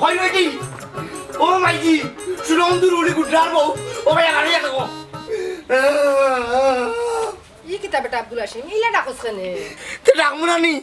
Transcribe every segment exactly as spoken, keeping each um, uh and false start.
কই বেটি? ও মাইজি, সুনন্দুর উড়ি গুড্ডার বউ, ও ভাই, আরে দেখো। ই কিতা বেটা আব্দুল হাসিম, ইলা ডাকস কেনে? তে ডাকমু না নি,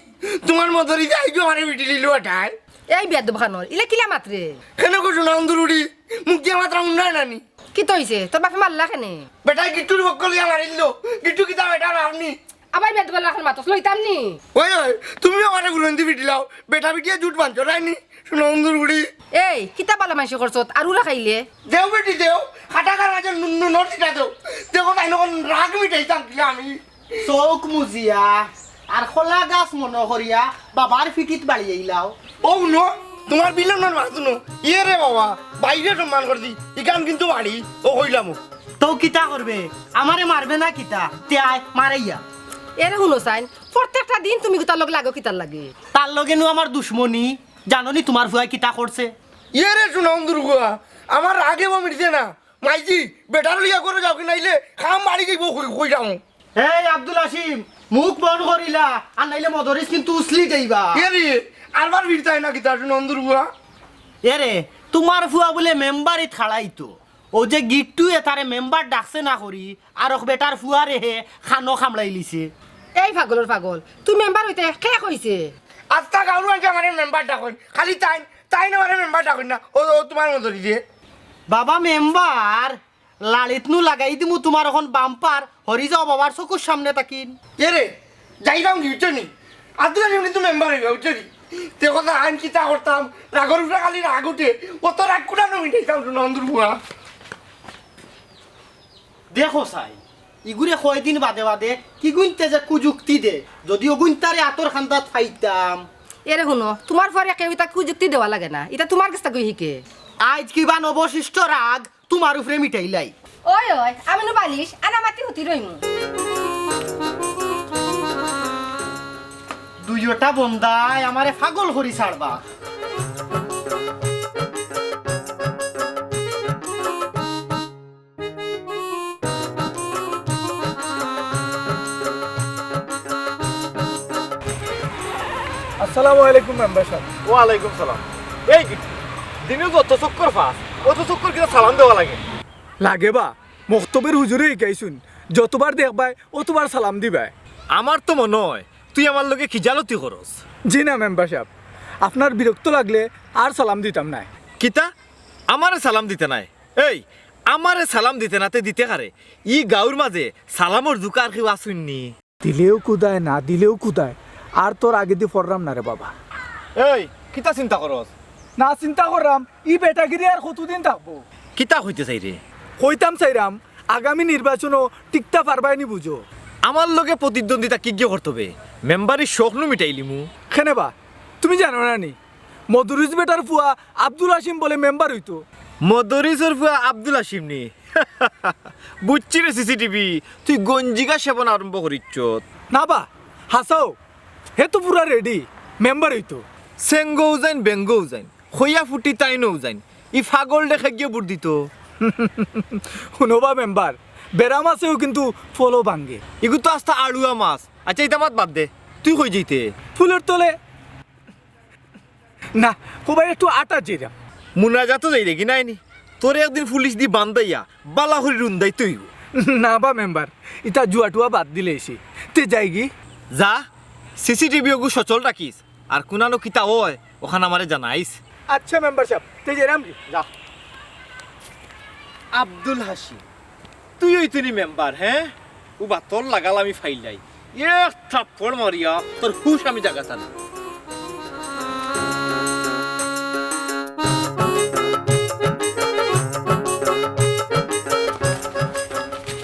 তুমার মদরি যাই গো, আমারে বিটি লিলু আটায়। এই বেয়াদব খানোর, ইলা কিলা মাতরে? কেনে গো সুনন্দুর উড়ি, মুখ দিয়া মাতরা উন্নয় না নি? কিতা অইছে? তোর বাপে মারলা কেনে? বেটায় গিট্টুর বক্কল দিয়া মারিল। গিট্টু কিতা বেটা মারনি? আবার বেয়াদব লাখান মাতস, লইতাম নি? ওই, ওই, তুমিও আমারে বুলন্দি বিটিলাও, বেটা বিটিয়ে জুট বানছো, রাইনি? সুনন্দুর উড়ি। এই, কিতা বালা মানষি করছত, আর উরা খাইলে? দেও বেটি দেও, খাটাকার মাঝে নুন, নুনর ছিটা দেও। দেখো তাই নখন রাগ মিটাইতাম কিলা আমি। চউখ মুজিয়া আর খোলা গাছ মনো করিয়া বাবার ফিটিত বাড়ি আইলাও। ও হুনো, তুমার বিলনর মাত হুনো। ইয়ে রে বাবা, বাইরে সম্মান করি দি, ইখান কিন্তু বাড়ি, ও কইলাম ও। তো কিতা করবে? আমারে মারবে না কিতা? তে আয়, মারাইয়া। এরে হুনো চাইন, প্রত্যেকটা দিন তুমি গুতার লগে লাগো কিতার লাগি? তার লগে নু আমার দুশমনি, জানো নি তুমার ফুয়ায় কিতা করছে? ইয়ে রে সুনন্দুর ফুয়া, আমার রাগে ও মিটছে না। মাইজি, বেটার লইয়া করে যাও কি নাইলে কাম বাড়ি যাইব কই, কই যাও? এই আব্দুল হাসিম, মুখ বন্ধ করিলা, আর নাইলে মদরিস কিন্তু উছলি যাইবা। এরে, আরবার ফিরতাই না কিতা সুনন্দুর ফুয়া? এরে, তুমার ফুয়া বুলে মেম্বারিত খাড়াইতো। ও যে গিট্টু এ তারে মেম্বার ডাকছে না করি, আর অক বেটার ফুয়ারে হে খানো খামড়াইলিছে। এই পাগলর পাগল, তুই মেম্বার অইতে কে কইছে? আস্তা গাউর মানষে আমারে মেম্বার ডাকইন, খালি তাইন, তাইন আমারে মেম্বার ডাকইন না। ও, ও তুমার মদরি যে। বাবা মেম্বার, লাড়িত নু লাগাই দিমু তুমার অখন বাম্পার, হরি যাও বাবার চকুর সামনে তাকিন। এরে, যাইতাম কি, বুঝছো নি? আব্দুল হালিম কিন্তু মেম্বার অইবা, বুঝছো নি? তে কথা আইন কিতা করতাম, রাগর উপরে খালি রাগ উঠে, অত রাগ কুটা নু মিটাইতাম সুনন্দুর ফুয়া। দেখো চাই, ইগুরে কয়দিন বাদে বাদে কিগুইন্তে যে কুযুক্তি দে, যুদি অগুইন্তারে আতর কান্দাত পাইতাম। এরে হুনো, তুমার ফুয়ারে কেউ ইতা কুযুক্তি দেওয়া লাগে না, ইতা তুমার গেছ থাকি হিকে। আইজ কিবা অবশিষ্ট রাগ তুমার উপরে মিটাইলাই। ওই, ওই, আমি নু বালিশ, আনা মাতি হুতি রইমু। দুইওটা বন্দায় আমারে পাগল করি ছাড়বা। আসসালামু আলাইকুম মেম্বার সাব। ওয়ালাইকুম সালাম। এই কি, দিনে যত চক্কর ফাস, অত চক্কর কিতা সালাম দেওয়া লাগে? লাগে বা, মক্তবর হুজুরে হিকাইছইন, যতবার দেখবায়, অতবার সালাম দিবায়। আমার তো মনো অয়, তুই আমার লগে খিজালতি করস। জি না মেম্বার সাব, আপনার বিরক্ত লাগলে আর সালাম দিতাম নায়। কিতা? আমারে সালাম দিতে নায়? এই, আমারে সালাম দিতে না তে দিতে কারে? ই গাউর মাঝে সালামর জুকার কেউ আছইন নি? দিলেও কুদায়, না দিলেও কুদায়, আর তোর আগেদি পড়রাম না রে বাবা। এই, কিতা চিন্তা করস? না চিন্তা কররাম, ই বেটাগিরি আর কতদিন থাকবো? কিতা কইতে চাইরে? কইতাম চাইরাম, আগামী নির্বাচনো টিকতা পারবায় নি বুঝো। আমার লগে প্রতিদ্বন্দ্বিতা কিগিয়ে করতবে? মেম্বারি শখ নু মিটাইলিমু। কেনে বা, তুমি জানো না নি? মদরিস বেটার ফুয়া আব্দুল হাসিম বুলে মেম্বার অইতো। মদরিসর ফুয়া আব্দুল হাসিম নি? বুঝছি রে সিসিটিভি, তুই গঞ্জিগা সেবন আরম্ভ করিচ্ছত। না বা, হাছাউ, হে তো পুরা রেডি, মেম্বার অইতো। সেঙ্গও যাইন, বেঙ্গও যাইন, খইয়া ফুটি তাইনও যাইন, ই পাগল দেখে গিয়ে ভোট দিতো। হুনো বা মেম্বার, বেড়া মাছেও কিন্তু ফলো ভাঙ্গে। ইগু তো আস্তা আড়ুয়া মাছ। আচ্ছা, ইতা মাত বাদ দে, তুই কই যাইতে? ফুলর তলে। না, কবায় একটু আটা যেরাম। মুনাজাতো যাইরে কি নায়নি? তোরে একদিন পুলিশ দি বান্ধাইয়া বালা করি রুন্দাইতে অইবো। না বা মেম্বার, ইতা জুয়া টুয়া বাদ দিলে এসে। তে যাইগি? যা, সিসিটিভি ওগু সচল রাখিস। আর কুনানো কিতা অয়, অখান আমারে জানাইস। আচ্ছা মেম্বার সাব, তে যেরাম কি? যা। আব্দুল হাসিম, তুই অইতনি মেম্বার, হে? উবা, তোর লাগাল আমি ফাইলাই। এক থাপ্পড় মারিয়া তোর হুশ আমি জাগাত আনমু।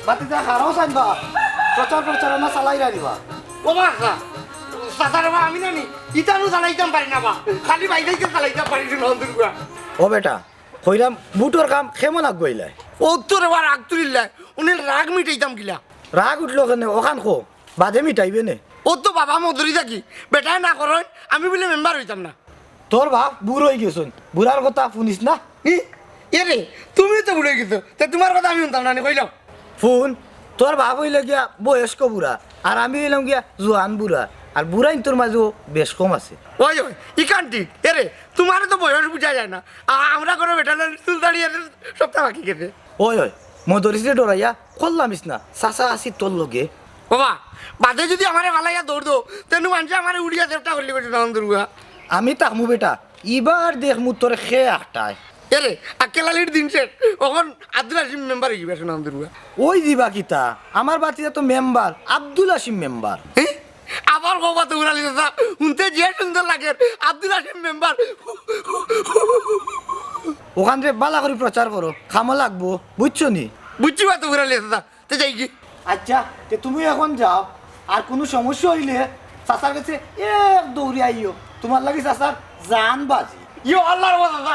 বাতিজা, খারাও চাইন বা। প্রচার প্রচারণা চালাইরা নি বা। ও বা, চাচা রে বা, আমি না নি, ইতানু চালাইতাম পারি না বা। খালি বাইদাইতে চালাইতাম পারি না, নন্দুর গুয়া। ও বেটা, কইরাম, ভুটর কাম কেমন আগুয়াইলায়? অউ তো রে বা রাগ তুলিলায়, উনি রাগ মিটাইতাম কিলা? রাগ উঠলো কেনে? অখান কো, বাদে মিটাইবে নে। অউ তো বাবা মদরি থাকি, বেটায় না করইন, আমি বুলে মেম্বার অইতাম না। তোর বাপ বুড়া অইগেছইন, বুড়ার কথা হুনিস না। ই, এরে, তুমিও তো বুড়া অইগেছো, তে তুমার কথা আমি হুনতাম না নি, কইলাম। হুন, তোর বাপ অইলো গিয়া বয়স্ক বুড়া, আর আমি অইলাম গিয়া জোয়ান বুড়া, আর বুড়াইন্তর মাঝেও বেশ কম আছে। ওই, ওই, ইখান ঠিক। এরে, তুমারে তো বয়স বুঝা যায় না। আ-, আমরা ঘরো বেটা না, চুল দাড়ি আর সবতা বাকি গেছে। ওই, ওই, মদরিসরে ডরাইয়া করলামিস না, চাচা আছি তোর লগে। বাবা, বাদে যুদি আমারে ফালাইয়া দৌড় দেও, তেনু মানষে আমারে উড়িয়া চেষ্টা করলি বেটা, নাম দুর্গা। আমি থাকমু বেটা, ইবার দেখমু তোরে খে আটায়। এরে, আক্কেল আলীর দিন শেষ, অখন আব্দুল হাসিম মেম্বার অইযিবা, নাম দুর্গা। ওই দিবা কিতা, আমার বাতিজা তো মেম্বার, আব্দুল হাসিম মেম্বার। হে? আবার কবা তো উড়ালি চাচা, হুনতে যে সুন্দর লাগের, আব্দুল হাসিম মেম্বার। অখানরে বালা করি প্রচার করো, কামো লাগবো, বুঝছো নি? বুঝছি বা তো উড়ালি চাচা, তে যাইগি। আচ্ছা, তে তুমি অখন যাও, আর কুনু সমস্যা অইলে চাচার গেছে এক দৌড়ে আইও, তুমার লাগি চাচার জান বাজি। ইয়ো আল্লার ওয়াস্তে,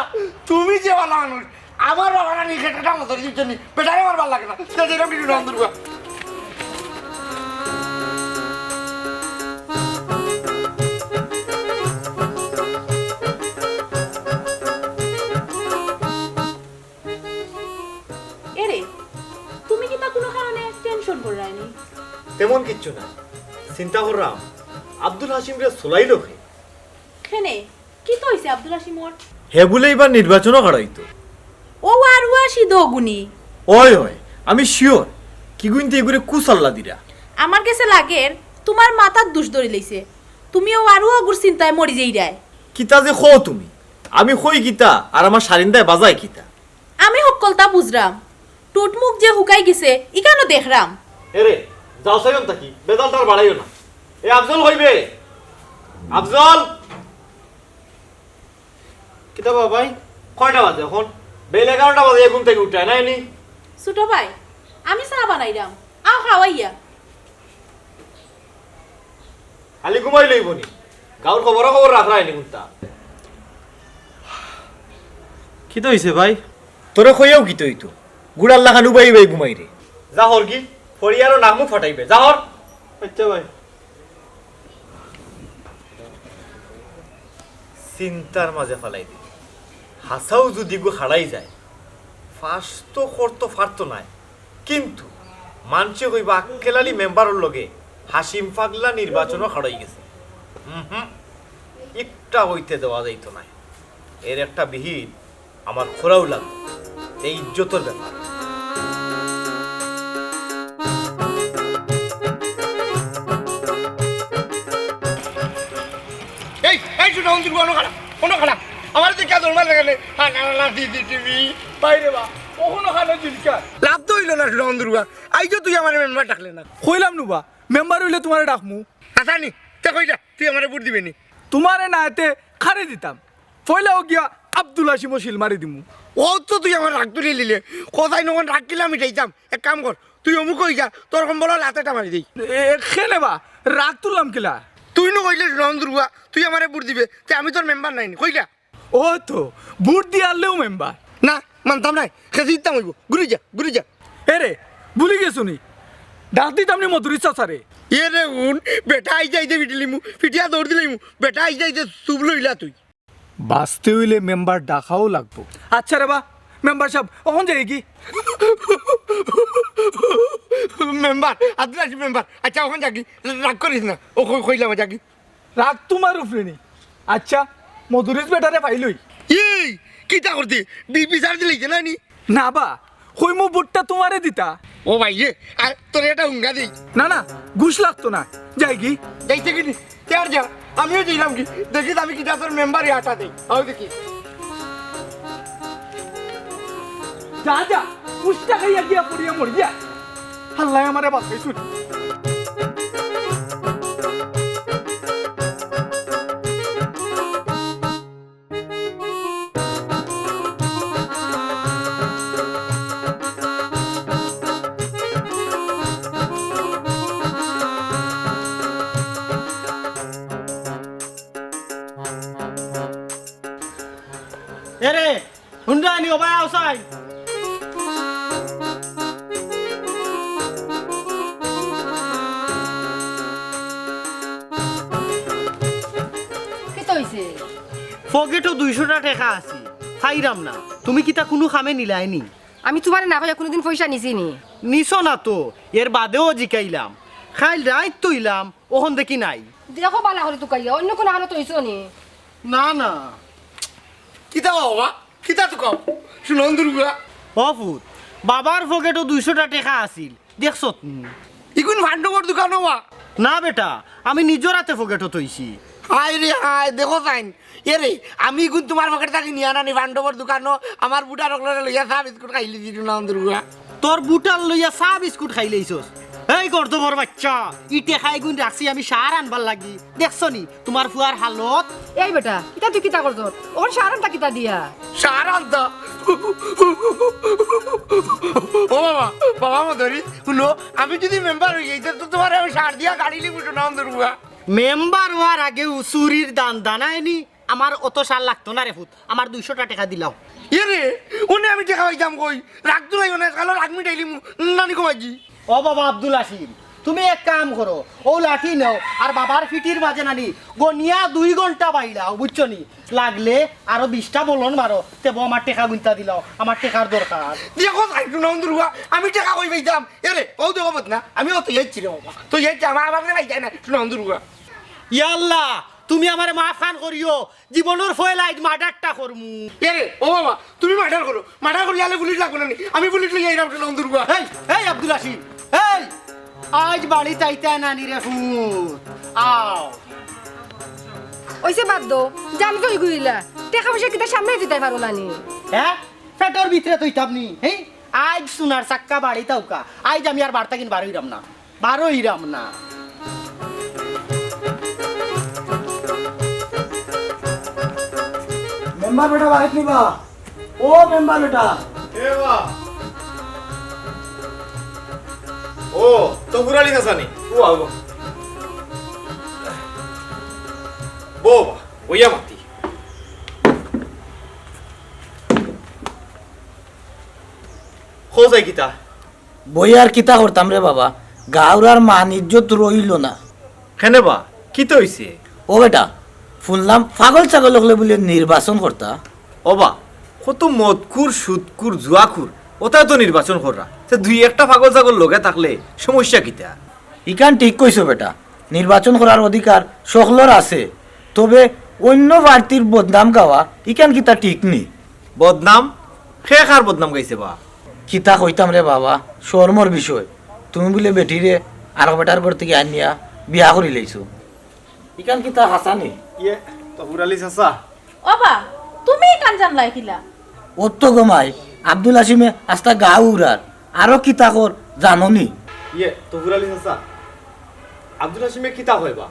তুমি যে ভালা মানুষ, আমার বাবারা নি খেটে কাম ধরি দিচ্ছ নি, বেটারে আমার ভালা লাগে না। তে যেরকম কিছু নাম দুর্গা। এরে, তুমি কিতা কুনু কারণে টেনশন কররায় নি? তেমন কিচ্ছু না, চিন্তা কররাম আব্দুল হাসিমরে চলাইলো কে? কেনে? কিতা অইছে আব্দুল হাসিমর? হে বুলে ইবার নির্বাচনো খাড়াইতো। ও আর ওয়া সিদ্ধ অগুনি। ওই, ওই, আমি sure। কিগুইন্তে ইগুরে কুসাল্লা দিরা। আমার গেছে লাগের, তুমার মাথাত দুষ ধরিলাইছে। তুমি ও আর ওয়া অগুর চিন্তায় মরি যাইরায়। কিতা যে কও তুমি? আমি কই কিতা, আর আমার সারিন্দায় বাজায় কিতা? আমি হক্কলতা বুঝরাম। টুটমুখ যে হুকাই গেছে, ইখানো দেখরাম। এরে, যাও সাইন থাকি, বেজালটা আর বাড়াইও না। এ আফজল কই বে? আফজল! কিতা বাবাই? কয়টা বাজে অখন? বেইল এগারোটা বাজে, ঘুম থাকি উঠায় না এনি? ছোট ভাই, আমি চা বানাইরাম, আও খাওয়াইয়া। খালি ঘুমাইলেই বনি। গাউর খবরা খবর রাখরায় নি কুন্তা? কিতা অইছে ভাই? তোরে কইয়াও কিতা অইতো? গুড়ার লাখান উবাই উবাই ঘুমাইরে। যা হর কি? ফড়িয়ারও নামও ফাটাইবে। যা হর। আচ্ছা ভাই। চিন্তার মাঝে ফালাই দিল। হাছাউ যুদি গু হারাই যায়, ফাঁস তো করতো পারতো নায়, কিন্তু মানষে কইবা আক্কেল আলী মেম্বারর লগে হাসিম পাগলা নির্বাচনো হারাই গেছে। হুম হুম, একটা অইতে দেওয়া যাইতো নায়। এর একটা বিহিত আমার করাউ লাগবো, এই ইজ্জতর ব্যাপার। এই, এই, ছোট হুন্দির বুয়া, অনো খাড়া, অনো খাড়া। আমার তো কে দরবার লাগালে, হা, খাড়া, না, দি, দি, টিভি, বাইরে বা, অখনো খানো জিলকা। লাভ তো অইলো না, ছোট হুন্দির বুয়া। আইজও তুই আমার মেম্বার ডাকলে না। কইলাম নু বা, মেম্বার অইলে তুমারে ডাকমু। আচ্ছা নি, তে কইলা, তুই আমারে ভোট দিবে নি? তুমারে না এতে খারে দিতাম। পয়লাও গিয়া আব্দুল হাসিমও সিল মারি দিমু। ও তো তুই আমার রাগ তুলি লিলে। কোথায় নখন রাগ কিলা মিটাইতাম? এক কাম কর, তুই অমুক কই যা, তোর কম্বল লাতে টামারি দেই। এ, কেনে বা? রাগ তুললাম কিলা? তুই নু কইলে রং দুর্গা, তুই আমারে ভোট দিবে, তে আমি তোর মেম্বার নাইনি, কইলা? ও তো, ভোট দিয়া আনলেও মেম্বার। না, মানতাম নাই, খেজি দিতাম অইবো। ঘুরি যা, ঘুরি যা। এ রে, ভুলি গেছো নি? ডাক দিতাম নি মধুরী চাচারে। এ রে উন, বেটা আইতে আইতে ফিটিলিমু, ফিটিয়া দৌড় দিলিমু। বেটা আইতে আইতে চুপ লইলা তুই। বাঁচতে অইলে মেম্বার ডাকাও লাগবো। আচ্ছা রে বা, মেম্বার সাব, অখন যাইগি? মেম্বার, আব্দুল আসিফ মেম্বার, আচ্ছা, অখন যাগি? রাগ করিস না, ও কই-, কইলাম যাগি। রাগ তুমার উপরে নি? আচ্ছা, মদরিছ বেটারে পাইলই। এই, কিতা করতে? বি-, বিচার দিলে যে না নি? না বা, কইমু ভোটটা তুমারে দিতা। ও ভাই রে, আর তোর এটা হুঙ্গা দেই। না, না, ঘুষ লাগতো না। যাইগি? যাইতে গেলি, তে আর যা, আমিও যাইলাম কি? দেখিস আমি কিতা তোর মেম্বারে আটা দেই। আও দেখি। যা, যা, উষ্টা খাইয়া গিয়া পড়িয়া মরিয়া। আল্লায় আমারে বাঁচাইছুন। এরে, হুনরা নি, ও ভাই, আও চাই। কিতা অইছে? পকেটো দুইশোটা টেকা আছে, পাইরাম না। তুমি কিতা কুনু কামে নিলায় নি? আমি তুমারে না কইয়া কুনুদিন পয়সা নিছি নি? নিছো না তো, এর বাদেও জিকাইলাম। কাইল রাইত থইলাম, অখন দেখি নাই। দেখো বালা করি তুকাইয়া, অইন্য কুনু কানো থইছো নি? না, না। কিতা বাবা? কিতা তুকাও? হুনো দুর্গা। ও পুত, বাবার পকেটো দুইশোটা টেকা আছিল, দেখছত নি? ইগুন পাণ্ডবর দোকানো বা? না বেটা, আমি নিজর আতে পকেটো থইছি। হায় রে হায়, দেখো চাইন। এরে, আমি ইগুন তুমার পকেট থাকি নিয়া আনা নি, পাণ্ডবর দোকানো আমার বুটার অকলরে লইয়া চা বিস্কুট খাইলিছি, হুনো দুর্গা। তোর বুটার লইয়া চা বিস্কুট খাইলাইছস? এই গর্দভর বাইচ্চা, ই টেকা ইগুন রাখছি আমি সার আনবার লাগি। দেখছো নি তুমার ফুয়ার হালত? এই বেটা, ইতা তুই কিতা করছস? অখন সার আনতা কিতা দিয়া? সার আনতা? ও বাবা, বাবা মদরি, হুনো, আমি যুদি মেম্বার অই যাই, তে তো তুমারে আমি সার দিয়া গাড়ি লিমু, হুনো দুর্গা। মেম্বার অওয়ার আগে চুরির দান দানায়নি, আমার অত সার লাগতো না রে পুত, আমার দুইশোটা টেকা দিলাও। এরে, অনে আমি টেকা পাইতাম কই? রাগ তুলাইও না, কালো রাগ মিটাইলিমু, নানি কমাইজি। ও বাবা আব্দুল আসিম, তুমি এক কাম করো, অউ লাঠি নেও আর বাবার ফিটির মাঝে নানি গনিয়া দুই ঘন্টা বাইলাও, বুঝছো নি? লাগলে আরো বিশটা বলন মারো, তেবো আমার টেকা গুনতা দিলাও, আমার টেকার দরকার। দেখো চাইন, হুনো দুর্গা, আমি টেকা কই পাইতাম? এরে, অউ দেখো বদনা, আমি অত ইয়াচ্ছি রে বাবা, তো ইয়াচ্ছি, আমার, আমার কাছে পাইতাই না, হুনো দুর্গা। ইয়াল্লা, তুমি আমারে মাফ খান করিও, জীবনর ফয়লা আইজ মার্ডারটা করমু। এরে, ও বাবা, তুমি মার্ডার করো, মার্ডার করি আলে পুলিশ লাগবো না নি? আমি পুলিশ লইয়া আইরাম, হুনো দুর্গা। এই, এই আব্দুল আসিম, এই, আইজ বাড়িত আইতায় নানি রে পুত, আও। অইছে বাদ দেও, জানি তো অইগুইলা, টেকা পয়সা কিতা সামনে দিতায় পারো না নি? হ্যাঁ, পেটর ভিতরে থইতাম নি, হেই? আইজ সোনার চাক্কা বাড়িত আউক্কা, আইজ আমি আর বাড়ি থাকি বারইরাম না। বারইরাম না। মেম্বার বেটা বাড়িত নি বা? ও মেম্বার বেটা। এ বা। ও, তফুর আলী চাচা নি? ও, আও। বও বা, বইয়া মাতি। কও চাই কিতা? বইয়া আর কিতা করতাম রে বাবা, গাঁওর আর মান ইজ্জত রইলো না। কেনে বা, কিতা অইছে? ও বেটা, হুনলাম পাগল ছাগল অকলে বুলে নির্বাচন করতা। ও বা, কত মদখুর, সুদখুর, জুয়াখুর, অতায় তো নির্বাচন কররা। তে দুই একটা পাগল ছাগল লগে থাকলে সমস্যা কিতা? ইখান ঠিক কইছো বেটা, নির্বাচন করার অধিকার সকলর আছে, তবে অইন্য প্রার্থীর বদনাম গাওয়া ইখান কিতা ঠিক নি? বদনাম? কে কার বদনাম গাইছে বা? কিতা কইতাম রে বাবা, শরমর বিষয়। তুমি বুলে বেটিরে আরক বেটার ঘর থাকি আনিয়া বিয়া করিলাইছো। ইখান কিতা হাছা নি? ইয়ে, তফুর আলী চাচা। ও বা, তুমি ইখান জানলায় কিলা? অত গো মাই, আব্দুল হাসিমে আস্তা গাঁও উড়ার, আরো কিতা কর জানো নি? ইয়ে, তফুর আলী চাচা, আব্দুল হাসিমে কিতা কয় বা?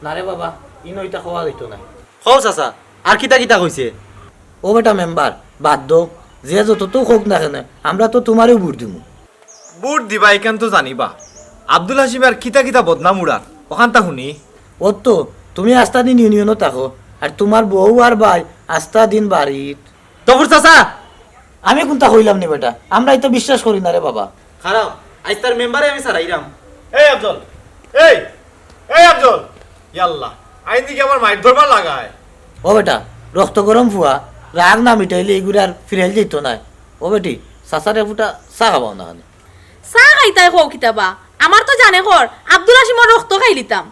না রে বাবা, ইনো ইতা কওয়া যাইতো নায়। কও চাচা, আর কিতা কিতা কইছে? ও বেটা মেম্বার, বাদ দেও, যে যততাউ কউক না কেনে, আমরা তো তুমারেউ ভোট দিমু। ভোট দিবা ইখান তো জানিবা, আব্দুল হাসিমে আর কিতা কিতা বদনাম উড়ার, অখানতা হুনি। অত, তুমি আস্তা দিন ইউনিয়নো থাকো, আর তুমার বউ আর ভাই আস্তা দিন বাড়িত। তফুর চাচা! আমি কুনতা কইলাম নি বেটা, আমরা ইতা বিশ্বাস করি না রে বাবা। খারাপ, আইজ তার মেম্বারে আমি সারাইরাম। এই আফজল, এই, এই আফজল, ইয়াল্লা, আইন দিকে আমার মাইর ধরবার লাগায়। ও বেটা, রক্ত গরম ফুয়া, রাগ না মিটাইলে ইগুরে আর ফিরাইল যাইতো নায়। ও বেটি, চাচারে ফুটা চা খাবাও না খানি। চা খাইতায় কও কিতাবা? আমার তো জানে কর, আব্দুল হাসিমর রক্ত খাইলিতাম।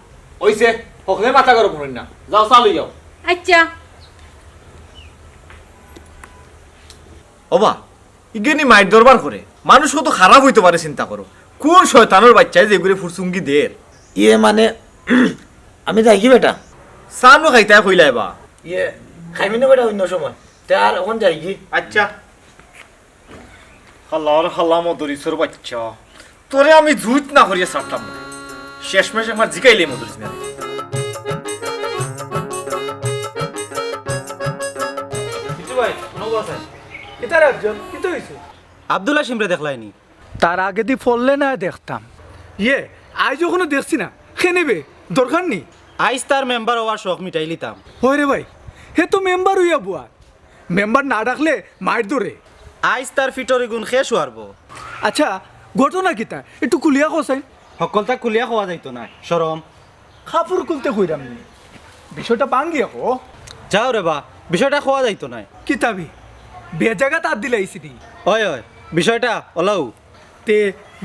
অইছে, হকলে মাথা গরম করইন না। যাও, চা লই যাও। আচ্ছা। ওবা, ইগেনি মাইর দরবার করে। মানুষ কত খারাপ অইতো পারে চিন্তা করো। কুন শয়তানর বাইচ্চায় যে ইগুরে ফুরসুঙ্গি দের? ইয়ে মানে, আমি যাইগি বেটা। চা নু খাইতায় কইলায় বা। ইয়ে, খাইমু না বেটা অইন্য সময়। তে আর অখন যাইগি। আচ্ছা। হালার হালা মদরিসর বাইচ্চা। তোরে আমি জুত না করিয়া ছাড়তাম না। শেষমেশ একবার জিকাইলে মদরিস না। কিতা রে আফজল, কিতা অইছে? আব্দুল হাসিমরে দেখলায়নি? তার আগেদি ফড়লে না দেখতাম। ইয়ে, আইজ অখনো দেখছি না। কেনে বে, দরকার নি? আইজ তার মেম্বার অওয়ার শখ মিটাইলিতাম। অয় রে ভাই, হে তো মেম্বার অইয়া বওয়ার। মেম্বার না ডাকলে মাইর ধরে। আইজ তার ফিটর ইগুন কে শুয়ারবো। আচ্ছা, ঘটনা কিতা? একটু খুলিয়া কও চাইন। হকলতা খুলিয়া কওয়া যাইতো নায়, শরম। কাপড় খুলতে কইরাম নি। বিষয়টা ভাঙ্গিয়া কও। যাও রে বা, বিষয়টা কওয়া যাইতো নায়। কিতা বে, বেজাগাত আত দিলাইছি নি? অয়, অয়, বিষয়টা অলাউ। তে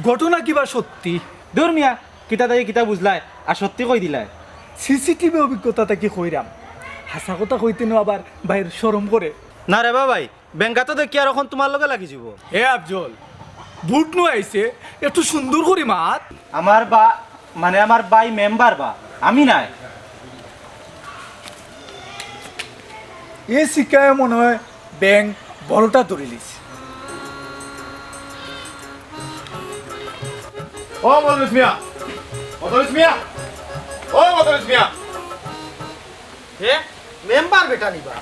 ঘটনা কিবা সত্যি? দূর মিয়া, কিতা তাই কিতা বুঝলায়, আর সত্যি কই দিলায়। সিসিটিভি অভিজ্ঞতা থাকি কইরাম, হাছা কথা কইতে নু আবার ভাইর শরম করে। না রে বা ভাই, বেঙ্গাত দেখি আর অখন তুমার লগে লাগি যিবো। এ আফজল, ভুট নু আইছে, একটু সুন্দর করি মাত। আমার বা, মানে আমার ভাই মেম্বার বা, আমি নায়। এ শিকায় মনে অয় ব্যাঙ বড়টা ধরিলিছে। ও মদরিস মিয়া, মদরিস মিয়া, ও মদরিস মিয়া। হে, মেম্বার বেটা নি বা।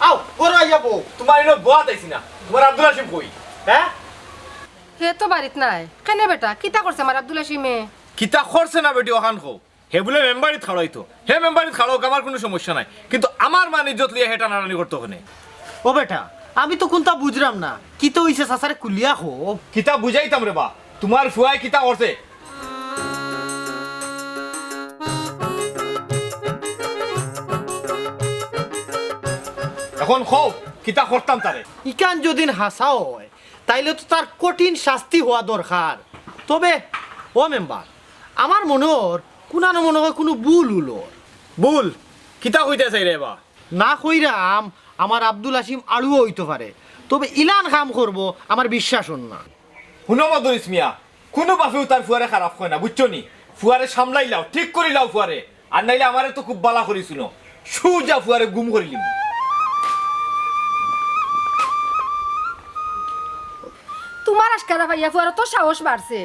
আও, ঘরো আইয়া বও। তুমার ইনো বওয়াত আইছি না। তুমার আব্দুল হাসিম কই? হে? হে তো বাড়িত নাই। কেনে বেটা, কিতা করছে আমার আব্দুল হাসিমে? কিতা করছে না বেটি, অখান কও। হে বুলে মেম্বারিত খাড়াইতো, হে মেম্বারিত খাড়াউক, আমার কুনু সমস্যা নাই, কিন্তু আমার মান ইজ্জত লইয়া হে টানাটানি করতো কেনে? ও বেটা, আমি তো কুনতা বুঝরাম না, কিতা অইছে চাচারে খুলিয়া কও। কিতা বুঝাইতাম রে বা, তুমার ফুয়ায় কিতা করছে? অখন কও, কিতা করতাম তারে? ইখান যদিন হাছা অয়, তাইলে তো তার কঠিন শাস্তি অওয়া দরকার। তবে, ও মেম্বার, আমার মনে অর কুনানো মনে অয় কুনু ভুল অইলো। ভুল? কিতা কইতায় চাইরায় বা? না কইরাম, আমার আব্দুল হাসিম আড়ুয়া অইতো পারে, তবে ইলান কাম করবো আমার বিশ্বাস অর না। হুনো মদরিস মিয়া, কুনু বাপেউ তার ফুয়ারে খারাপ কয় না, বুঝছো নি? ফুয়ারে সামলাইলাও, ঠিক করিলাও ফুয়ারে, আর নাইলে আমারে তো খুব বালা করি চিনো, সুজা ফুয়ারে গুম করিলিমু। তুমার আশকারা পাইয়া ফুয়ার তো সাহস বাড়ছে।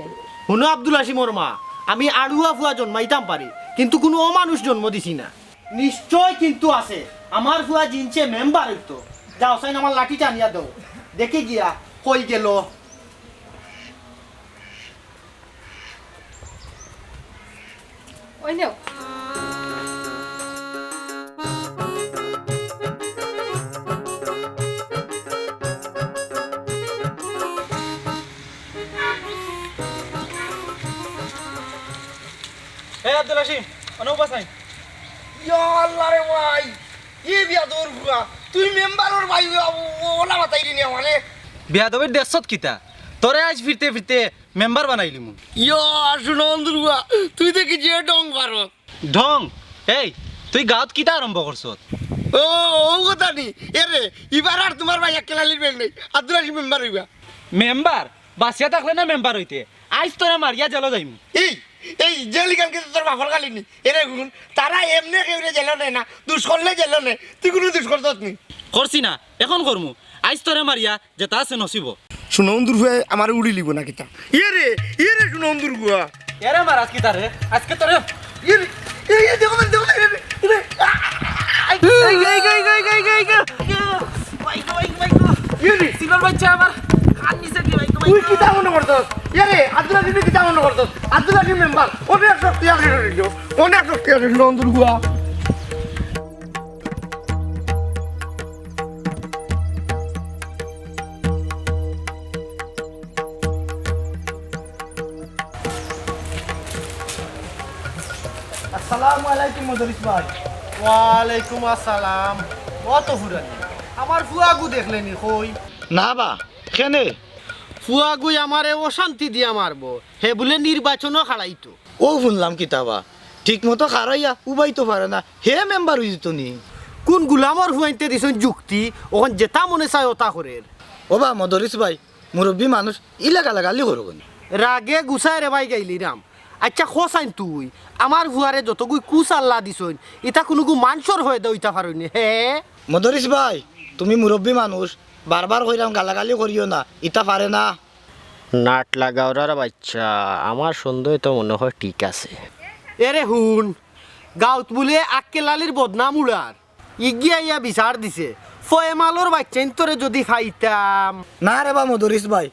হুনো আব্দুল হাসিমর মা, আমি আড়ুয়া ফুয়া জন্মাইতাম পারি, কিন্তু কুনু অমানুষ জন্ম দিছি না। নিশ্চয় কিন্তু আছে, আমার ফুয়া জিনছে মেম্বার অইতো। যাও চাইন আমার লাঠিটা আনিয়া দেও, দেখি গিয়া কই গেল। ওই নেও। এ আব্দুল হাসিম, অনো উবা চাইন। ইয়া আল্লাহ রে ভাই, ই বিয়াদবর ফুয়া, তুই মেম্বারর ভাই, ও-, ও-, ওলা মাতাইলি নি আমারে। বিয়াদবির দেখছত কিতা? তোরে আইজ ফিরতে ফিরতে মেম্বার বানাইলিমু। ইয়া, সুনন্দর ফুয়া, তুই দেখি যে ঢং পারস। ঢং? এই, তুই গাঁওত কিতা আরম্ভ করছত? ও, ও কথা নি। এরে, ইবার আর তুমার ভাই এক কেলালির বেল নাই। আব্দুল হাসিম মেম্বার অইবা। মেম্বার? বাঁচিয়া থাকলে না মেম্বার অইতে। আইজ তোরে মারিয়া জেলো যাইমু। এই, এই জেল ইখান কিতা তোর বাপর খালি নি? এরে হুন, তারা এমনে কেউরে জেলো নেয় না, দুষ করলে জেলো নেয়। তুই কুনু দুষ করছত নি? করছি না, এখন করমু। আইজ তোরে মারিয়া যেতা আছে নসিবো। সুনন্দর ফুয়ায় আমারে উড়িলিবো না কিতা? ইয়ে রে, ইয়ে রে সুনন্দর ফুয়া। এরে মারাস কিতা রে? আজকে তোরে ইয়ে রে, ইয়ে, ইয়ে, দেখো, দেখো, ইয়ে রে, ইয়ে রে। আ, আ, আ, আ, এই, এই, এই, এই, এই, এই, এই, এই, এই, মাইগো, মাইগো, মাইগো। ইয়ে রে। সিলর বাইচ্চা আমার কান নিচে দি, মাইগো, তুই মাইগো। কিতা মনে করছস? ইয়ে রে, আব্দুল আজিজে কিতা মনে করছস? আব্দুল আজিজ মেম্বার, অনেক শক্তি আছে শরীরে, অনেক শক্তি আছে সুনন্দর ফুয়া। আসসালামু আলাইকুম মুদরিস ভাই। ওয়ালাইকুম আসসালাম। অত ফুরানি। আমার ফুয়াগু দেখলে নি কই? না বা, কেনে? ফুয়াগুই আমারে অশান্তি দিয়া মারবো, হে বুলে নির্বাচনও খাড়াইতো। অউ হুনলাম কিতা বা, ঠিক মতো খাড়াইয়া উবাইতো পারে না, হে মেম্বার অইযিতো নি? কুন গুলামর ফুয়াইন্তে দিছইন যুক্তি, অখন যেতা মনে চায় অতা করের। ও বা মদরিছ ভাই, মুরব্বি মানুষ, ইলা গালাগালি করো কেনে? রাগে গুছায় রে ভাই গাইলিরাম। আইচ্ছা, কছাইন তুই, আমার ফুয়ারে যতগুই কুছ আল্লা দিছইন, ইতা কুনুগু মানষর পয়দা অইতা পারইন নি, হে? মদরিছ ভাই, তুমি মুরব্বি মানুষ, বারবার কইরাম গালাগালি করিও না, ইতা পারে না। নাট লাগাওরার বাইচ্চা, আমার সন্দেহ তো মনে হয় ঠিক আছে। এরে হুন, গাউত বুলে আক্কেল আলীর বদনাম উড়ার, ইগিয়া ইয়া বিচার দিছে, ফয়েমালর বাইচ্চাইন্তরে যুদি পাইতাম। না রে বা মদরিছ ভাই,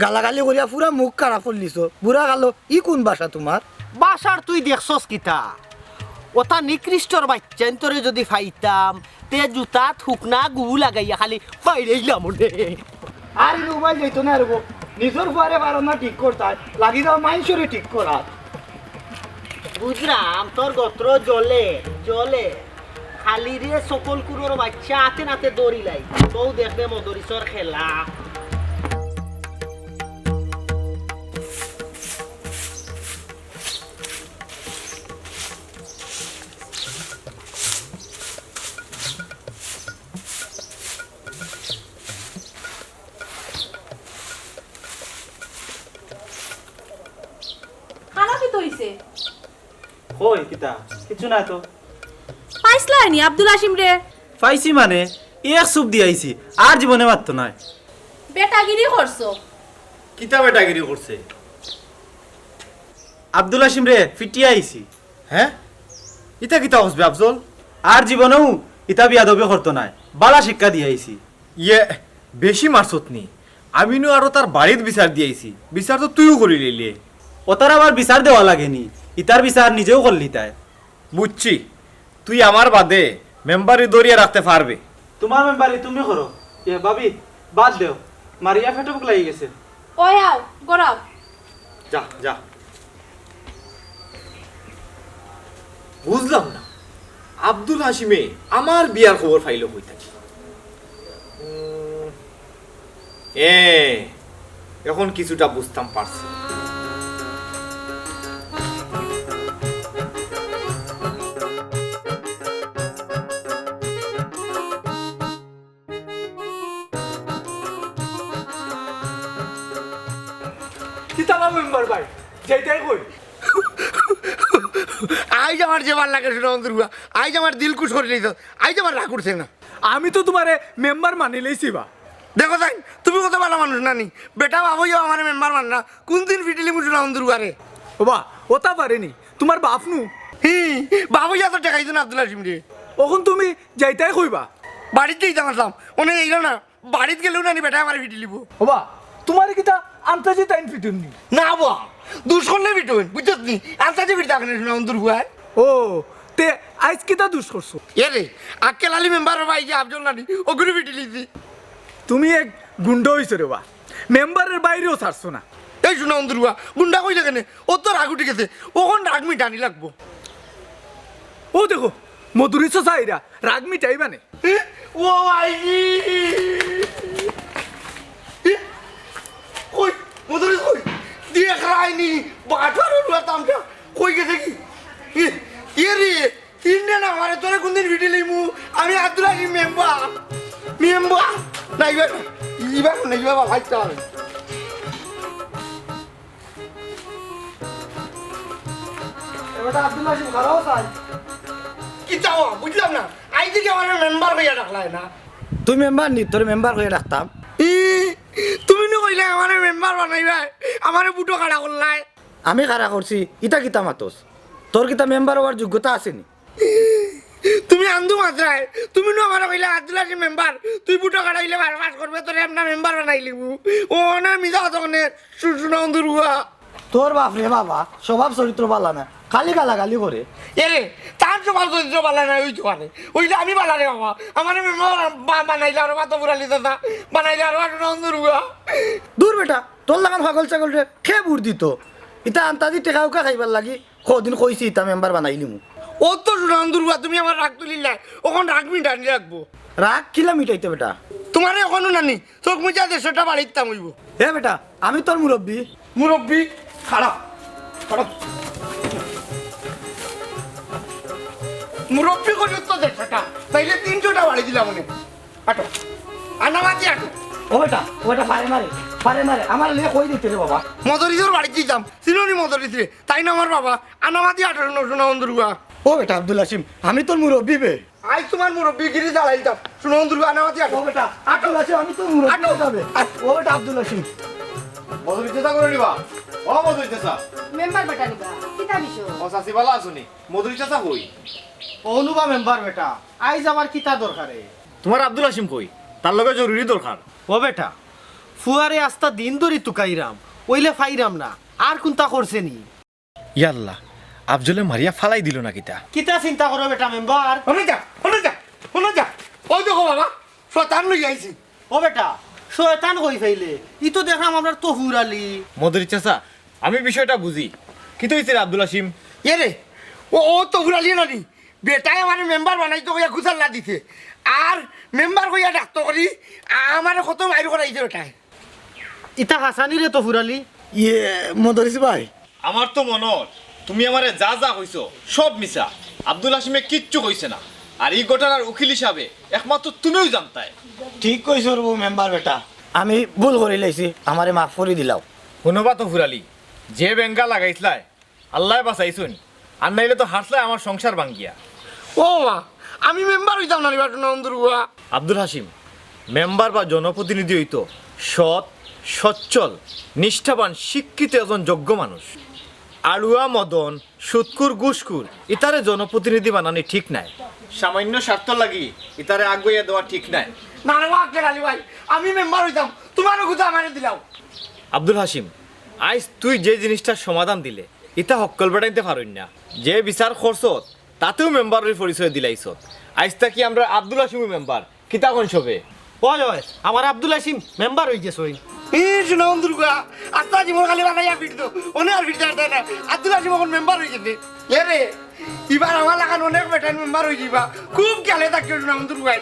গালাগালি করিয়া পুরা মুখ খারাপ করিলিছো। বুড়া কালো, ই কুন ভাষা তুমার? ভাষার তুই দেখছস কিতা? অতা নিকৃষ্টর বাইচ্চাইন্তরে যুদি পাইতাম, তে জুতাত হুকনা গু লাগাইয়া খালি বাইড়াইলাম অনে। আর ইনো উবাই যাইতো না রে বা। নিজর ফুয়ারে পারো না ঠিক করতায়, লাগি যাও মাইনষরে ঠিক করাত। বুঝরাম, তোর গত্র জ্বলে, জ্বলে। খালি রে সকল কুরর বাইচ্চা আতে নাতে দৌড়িলাই। তউ দেখবে মদরিছর খেলা। খানা কিতা অইছে? কই কিতা? কিচ্ছু না তো। পাইছলায় নি আব্দুল হাসিমরে? পাইছি মানে, এক চুপ দিয়া আইছি, আর জীবনে মাততো নায়। বেটাগিরি করছো। কিতা বেটাগিরি করছে? আব্দুল হাসিমরে ফিটিয়া আইছি। হে? ইতা কিতা কছবে আফজল? আর জীবনেউ ইতা বিয়াদবি করতো নায়, বালা শিক্ষা দিয়া আইছি। ইয়ে, বেশি মারছত নি? আমি নু আরো তার বাড়িত বিচার দিয়াইছি, বিচার তো তুইও করিলাইলে। অতার আবার বিচার দেওয়া লাগে নি, ইতার বিচার নিজেউ করলিতায়। বুঝছি, তুই আমার বাদে মেম্বারি ধরিয়া রাখতে পারবে। তুমার মেম্বারি তুমি করো। এ ভাবি, বাদ দেও, মারিয়া পেটো ভুক লাগি গেছে। ওই আও, গড়াও। যা, যা। বুঝলাম না, আব্দুল হাসিমে আমার বিয়ার খবর পাইলো কই থাকি? উম, এ, এখন কিছুটা বুঝতাম পারছি। কিতা বা মেম্বার ভাই, যাইতায় কই? আইজ আমার যে ভালা লাগে সুনামন্দুর ফুয়া, আইজ আমার দিল খুশ করিলিছো, আইজ আমার রাগ উঠছে না। আমি তো তুমারে মেম্বার মানিলাইছি বা। দেখো চাইন, তুমি কত ভালা মানুষ নানি, বেটা বাফ অইয়াও আমারে মেম্বার মানরা, কুনদিন ফিটিলিমু সুনামন্দুর ফুয়ারে? ওবা, অতা পারে নি, তুমার বাফ নু। হি, বাফ অইয়া তো ঠেকাইছো না আব্দুল হাসিমরে। অখন তুমি যাইতায় কই বা? বাড়িত যাইতাম আছলাম, অনে যাইরাম না। বাড়িত গেলেউ নানি বেটায় আমারে ফিটিলিবো। ওবা, তুমারে কিতা আন্তাজি তাইন ফিটইন নি? না বা, দুষ করলে ফিটইন, বুঝছস নি? আন্তাজি ফিটতা কেনে সুনামন্দুর ফুয়ায়? ও, তে আইজ কিতা দুষ করছো? এরে, আক্কেল আলী মেম্বারর ভাইয়ে আফজল নানি, অগুরে ফিটিলিছি। তুমি এক গুন্ডা অইছো রে বা, মেম্বারর বাইরেও ছাড়ছো না। এই সুনামন্দুর ফুয়া, গুন্ডা কইলে কেনে? অউ তো রাগ উঠি গেছে, অখন রাগ মিটানি লাগবো। অউ দেখো, মদরিছ চাচা আইরা, রাগ মিটাইবা নে। এ, ও ভাই! এ, কই? মদরিছ কই? দেখরায়নি, বাটুয়ার উল্লা তামটা। কই গেছে কি? এ, এ রে, ইন্ডিয়া না মারে, তোরে কুনদিন ফিটিলিমু? আমি আব্দুল হাকিম মেম্বার। মেম্বার? না, ইবা, ইবা, না, ইবা, ভাই, চল। এবার আব্দুল হাসিম খারাপ চাই। কি চাও? বুঝলাম না। আইজ থাকি আমারে মেম্বার কইয়া ডাকলায় না। তুই মেম্বার নি, তোরে মেম্বার কইয়া ডাকতাম। ই, তুমি নু কইলায় আমারে মেম্বার বানাইবায়, আমারে ভুটো খাড়া করলায়। আমি খাড়া করছি, ইতা কিতা মাতস? তোর কিতা মেম্বার অওয়ার যোগ্যতা আছে নি? তুমি আন্দু মাতরায়, তুমি নু আমারে কইলায় আব্দুল হাসিম মেম্বার, তুই ভুটো খাড়াইলে বারো পাস করবে, তোরে আমরা মেম্বার বানাইলিমু। অনে মিছা কথা কনে, সু-, সুনামন্দুর ফুয়া। তোর বাফরে বাবা, স্বভাব চরিত্র বালা না, খালি গালাগালি করে। এরে, তার স্বভাব চরিত্র বালা না, অইতো পারে। অইলে আমি বালা রে বাবা, আমারে মেম্বার বা-, বানাইলে আরো মাথা ফুরালি দাদা, বানাইলে আরো সুনামন্দুর ফুয়া। দূর বেটা, তোর লাখান পাগল ছাগলরে কে ভুট দিতো? ইতা আন্তাজি টেকা উকা খাইবার লাগি। কদিন কইছি ইতা মেম্বার বানাইলিমু। অউ তো সুনামন্দুর ফুয়া, তুমি আমার রাগ তুলিলায়, অখন রাগ মিটানি লাগবো। রাগ কিলা মিটাইতে বেটা? তুমারে অখনো নানি, চউখ মুজিয়া দেড়শোটা বাড়ি দিতাম অইবো। এ বেটা, আমি তোর মুরব্বি। মুরব্বি? খাড়া, খাড়া। মুরব্বি করিও তো দেড়শোটা, তাইলে তিনশোটা বাড়ি দিলাম অনে। আটো, আনামাজি আটো। ও বেটা, ও বেটা, ফারে মারে, ফারে মারে, আমার লে কই দিতে রে বাবা। মদরিসর বাড়ি দিতাম, চিনো নি মদরিসরে? তাইন আমার বাবা, আনামাজি আটো, হুনো, হুনো, অন্ধরুয়া। ও বেটা আব্দুল হাসিম, আমি তোর মুরব্বি বে। আইজ তুমার মুরব্বিগিরি জ্বালাইতাম। হুনো, অন্ধরুয়া, আনামাজি আটো। ও বেটা আব্দুল হাসিম, আমি তোর মুরব্বি আটো। যাবে। আট- ও বেটা আব্দুল হাসিম। মদরিস চাচা করে নিবা? ও মদরিস চাচা। মেম্বার বেটা নিবা, কিতা বিষয়? ও চাচি, বালা আছনি? মদরিস চাচা কই? অনুবা মেম্বার বেটা, আইজ আবার কিতা দরকারে? তুমার আব্দুল হাসিম কই? তার লগে জরুরি দরকার। ও বেটা, ফুয়ারে আস্তা দিন ধরি তুকাইরাম, অইলে ফাইরাম না। আর কুন্তা করছে নি? ইয়াল্লা, আফজলে মারিয়া ফালাই দিল না কিতা? কিতা চিন্তা করো বেটা মেম্বার? হুনো যা, হুনো যা, হুনো যা। ওই দেখো বাবা, শয়তান লই আইছি। ও বেটা, শয়তান কই ফাইলে? ই তো দেখলাম আমরার তফুর আলী। মদরিস চাচা, আমি বিষয়টা বুঝি। কিতা অইছে রে আব্দুল হাসিম? এ রে, ও, ও তফুর আলী নানি? বেটায় আমারে মেম্বার বানাইতো কইয়া গুছাল্লা দিছে। আর মেম্বার কইয়া ডাকতো করি, আমারে কত মাইর করাইছে বেটায়। ইতা হাসানি রে তফুর আলী? ইয়ে, মদরিস ভাই। আমার তো মনো অর, তুমি আমারে যা যা কইছো, সব মিছা। আব্দুল হাসিমে কিচ্ছু কইছে না। আর ই ঘটনার উকিল হিসাবে একমাত্র তুমিউ জানতায়। ঠিক কইছো রে মেম্বার বেটা। আমি ভুল করিলাইছি, আমারে মাফ করি দিলাও। হুনবা তফুর আলী, যে বেঙ্গা লাগাইছলায়, আল্লায় বাঁচাইছইন, আর নাইলে তো হারছলায় আমার সংসার ভাঙ্গিয়া। ও মা, আমি মেম্বার অইতাম না রে বেটা, নন্দুর বুয়া। আব্দুল হাসিম, মেম্বার বা জনপ্রতিনিধি অইতো সৎ, সচ্ছল, নিষ্ঠাবান, শিক্ষিত একজন যোগ্য মানুষ। আড়ুয়া মদন, সুদখুর, ঘুষখুর, ইতারে জনপ্রতিনিধি বানানি ঠিক নায়। সামান্য স্বার্থ লাগি ইতারে আগুয়াইয়া দেওয়া ঠিক নায়। না রে বা আক্কেল আলী ভাই, আমি মেম্বার অইতাম, তুমারও গুতা আমারে দিলাও। আব্দুল হাসিম, আইজ তুই যে জিনিসটার সমাধান দিলে, ইতা হক্কল বেটাইন্তে পারইন না। যে বিচার করছত, তাতেউ মেম্বারর পরিচয় দিলাইছত। আইজ থাকি আমরার আব্দুল হাসিমউ মেম্বার। কিতা কইন সবে? অয়, অয়, আমার আব্দুল হাসিম মেম্বার অইগেছইন। ই হুনো নন্দুর বুয়া, আস্তা জীবন খালি বানাইয়া ফিরতো, অনে আর ফিরতে পারতে না। আব্দুল হাসিম অখন মেম্বার অইগেছে। এ রে, ইবার আমার লাখান অনেক বেটাইন মেম্বার অইযিবা। খুব খেয়ালে থাকিও হুনো নন্দুর বুয়া।